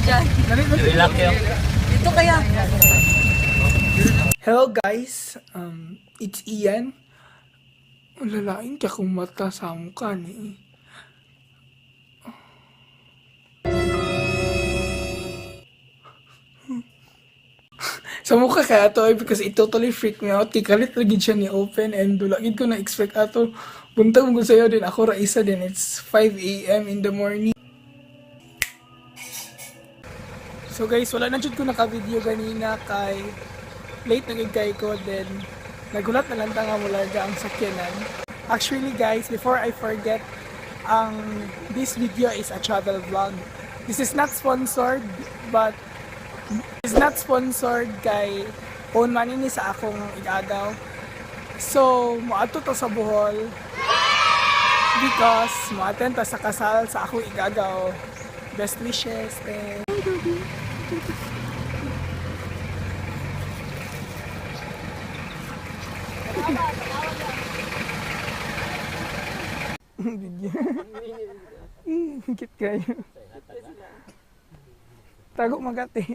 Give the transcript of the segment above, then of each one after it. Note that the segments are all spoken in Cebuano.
dyan? Dito kaya. Hello guys, it's Ian. Ang lalain ka kung mata sa mukha ni. Sa mukha kaya to eh, because it totally freaked me out. Kay kalit lagi siya ni open and wala gid ko na expect ato. Buntag mo sa'yo din ako ra isa din. It's 5 a.m. in the morning. So guys, wala na jud ko naka-video ganina kay late na gid kay ko, then nagulat na lang ta nga mularga ang sakyanan. Actually guys, before I forget, ang this video is a travel vlog. This is not sponsored, but it's not sponsored kay own money ni sa akong igagaw. So, moadto to sa Bohol because mo-attend ta sa kasal sa akong igagaw. Best wishes and video. Cute kayo. Tago magati.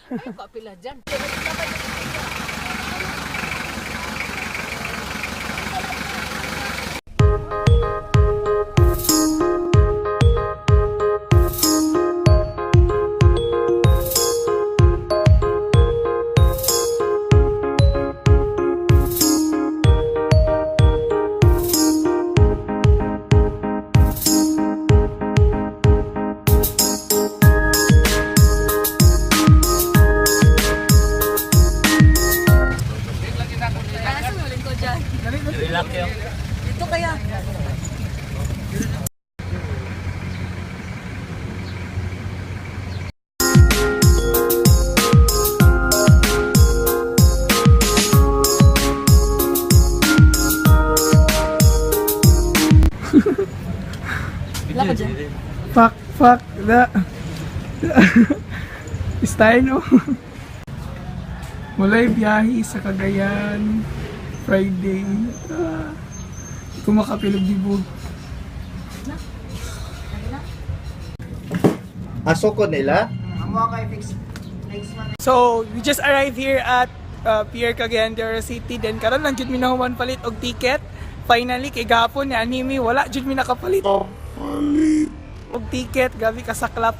Ay, kapila dyan. Kaya sa ulit ko dyan. Dito kaya. Wala ka dyan. Fuck, fuck, the... Style, no? Walay biyahe sa Cagayan. Friday. Ah, di ko makapilog dibo. Asoko nila? So, we just arrived here at Pier Cagayan de Oro City. Then, karon lang jud mi nahuman palit og ticket. Finally, kay gapon ni anime, wala jud mi nakapalit. Og ticket, gabi kasaklap.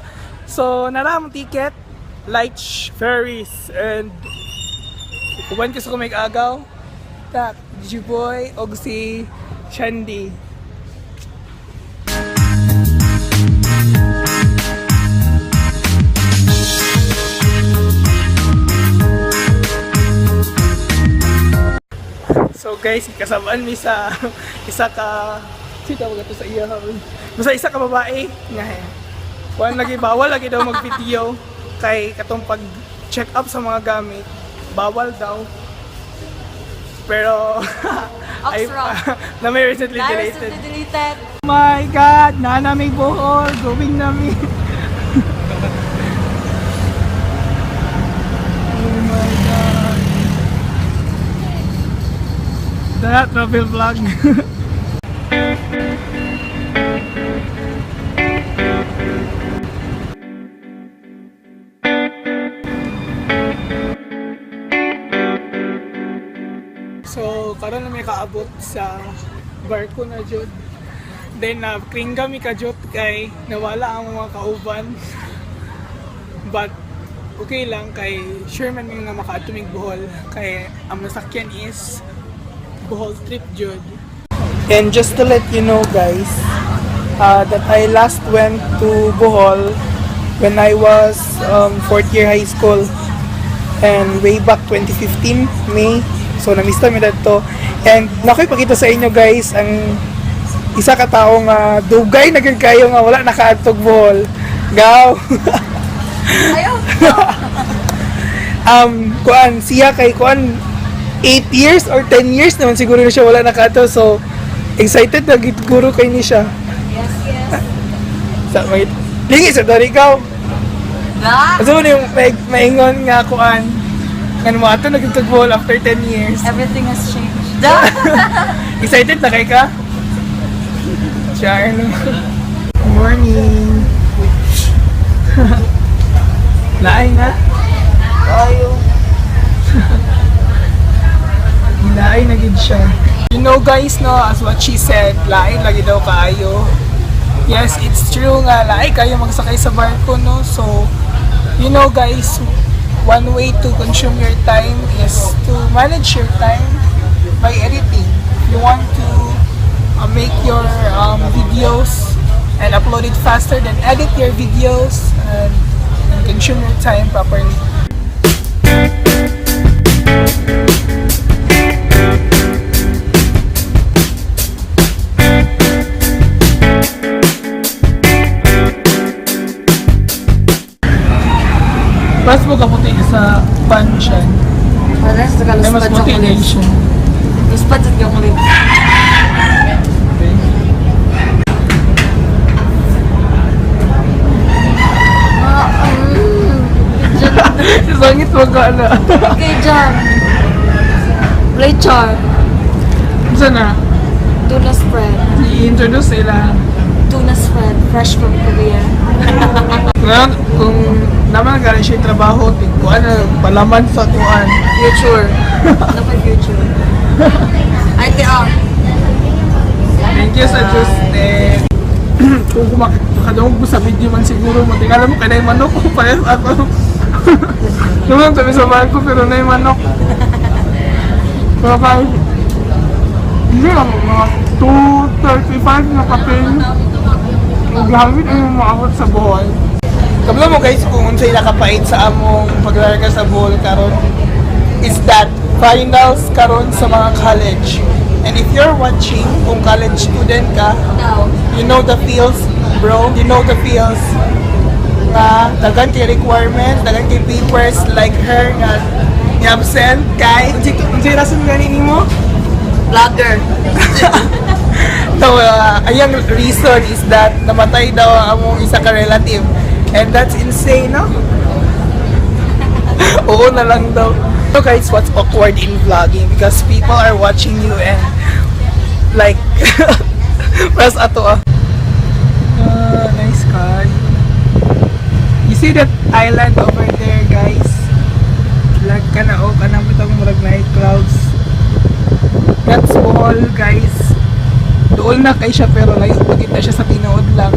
So, nara ang ticket, Light Ferries and uban ko sa kumig agaw. Tak, G-Boy og si Shandy. So guys, kasabaan mi sa isa ka si tawag ato sa iya. Basta isa ka babae nga eh. Kuan lagi bawal lagi daw mag-video kay katong pag check up sa mga gamit, bawal daw. Pero ay, Oxra. na may recently Na deleted. recently deleted. Oh my God, nana may Bohol, going na mi. Oh my God. That travel vlog. So, karon na may kaabot sa barko na jud. Then na kringga mi ka jud kay nawala ang mga kauban. But okay lang kay sure man mi nga makaadto mig Bohol kay ang masakyan is Bohol trip jud. And just to let you know guys, that I last went to Bohol when I was fourth year high school and way back 2015 May. So na-miss mi dadto. And nakoy pakita sa inyo guys ang isa ka tawo nga dugay na gyud kayo nga wala nakaadtog Bohol. Gaw. Ayaw. Kuan siya kay kuan 8 years or 10 years naman siguro na siya wala nakaadto. So excited na gid guro kay ni siya. Yes. Sa may lingi sa dari ikaw. Da. Asa mo na yung maingon nga kuan nga mo ato nagtug Bohol after 10 years. Everything has changed. Da. Excited na kay ka? Char, no? Morning! siya. You know guys, no, as what she said, lain lagi daw kaayo. Yes, it's true nga, lain kayo magsakay sa barko, no? So, you know guys, one way to consume your time is to manage your time by editing. If you want to make your videos and upload it faster, then edit your videos and consume your time properly. Mas mo kaputi sa pansyan. Parehas sa Ay, mas puti din siya. Luspad sa chocolate. Okay. Sangit mo ka na. Okay, John. Lechon. Saan na? Tuna spread. I-introduce sila. Tuna spread. Fresh from Korea. Ngayon, kung naman galing siya yung trabaho, tigkuan na, palaman sa kuan. Future. Ano pa future? Ay, te, ah. Thank you sa Diyos, eh. Kung kumakadungog mo sa video man siguro mo, tingala mo kay na manok ko, parehas ako. Naman sabi sa barko, pero na manok. Pero parang, hindi lang, mga 2:35 na kapil. Ang grabe na yung maabot sa Bohol. Kabla mo guys, kung unsay nakapait sa among paglarga sa Bohol karon is that finals karon sa mga college. And if you're watching, kung college student ka, Now. you know the feels, bro. You know the feels. Nga, daghan kay requirements, daghan kay papers like her nga ni absent kay unsay rason gani nimo? Vlogger. No, ayang reason is that namatay daw ang among isa ka relative. And that's insane, no? Oo na lang daw. So guys, what's awkward in vlogging? Because people are watching you and like, press ato ah. Ah, nice car. You see that island over there, guys? Like kana oh, kanang bitong murag night clouds. That's all, guys. Doon na kay siya pero layo pa kita siya sa tinuod lang.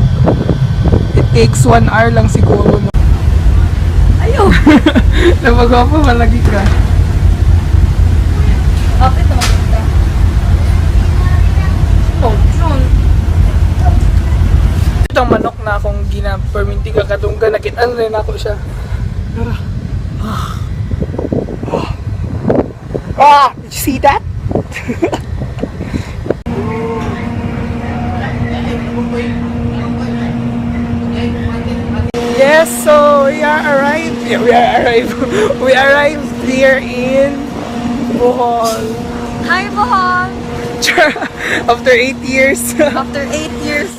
It takes 1 hour lang siguro. No? Ayaw. Napagwapo malagi ka. Bakit naman kita? Oh, John. Itong manok na akong gina-perminti ka kadungga, nakitaan rin ako siya. Tara. Ah! Did you see that? Yes, so we are arrived. Yeah, we are arrived. We arrived here in Bohol. Hi, Bohol! After 8 years. After 8 years.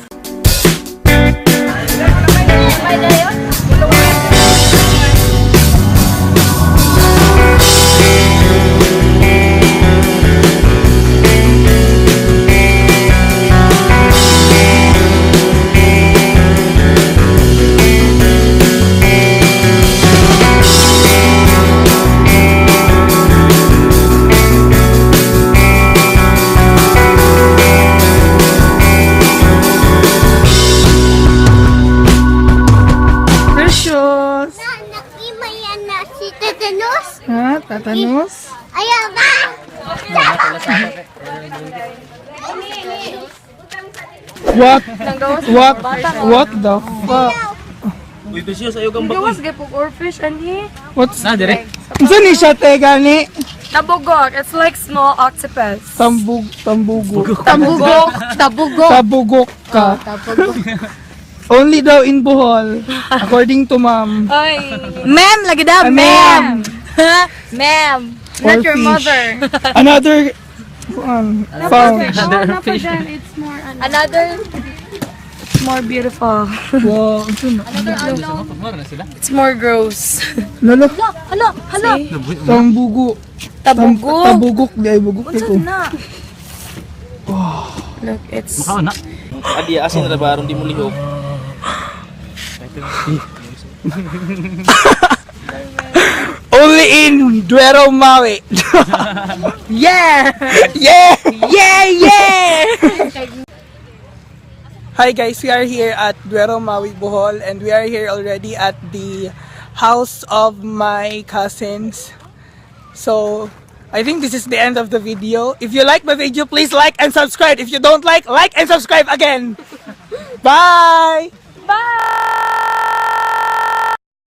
Precious! Nakimaya na si Tatanos. Ha? Tatanus? Ayaw ba? What? What? What the fuck? Uy, Precious, ayaw kang bakoy. Gawas gapog oarfish and he What's... Na, dire. Unsa ni siya te gani? Tabugok. It's like small octopus. Tambug tambugo. Tabugok. Tabugok. Tabugok ka. Only daw in Bohol, according to ma'am. Ay. Ma'am, lagi daw. Ah, Ma'am. Ma'am. Or Not your fish. mother. Another found. Another fish. Another. It's more beautiful. Wow, unsa na? Mara na sila. It's more gross. Lolo, Hala, hala. tambugo. Tabugok. Tabugok di ay bugok Unsa ko. na? Look, it's Makaon na. Adi, asin na ba aron di mo lihok? Only in Duero, Maui. Yeah! Yeah! Yeah! Hi guys, we are here at Duero, Maui, Bohol, and we are here already at the house of my cousins. So, I think this is the end of the video. If you like my video, please like and subscribe. If you don't like, like and subscribe again. Bye!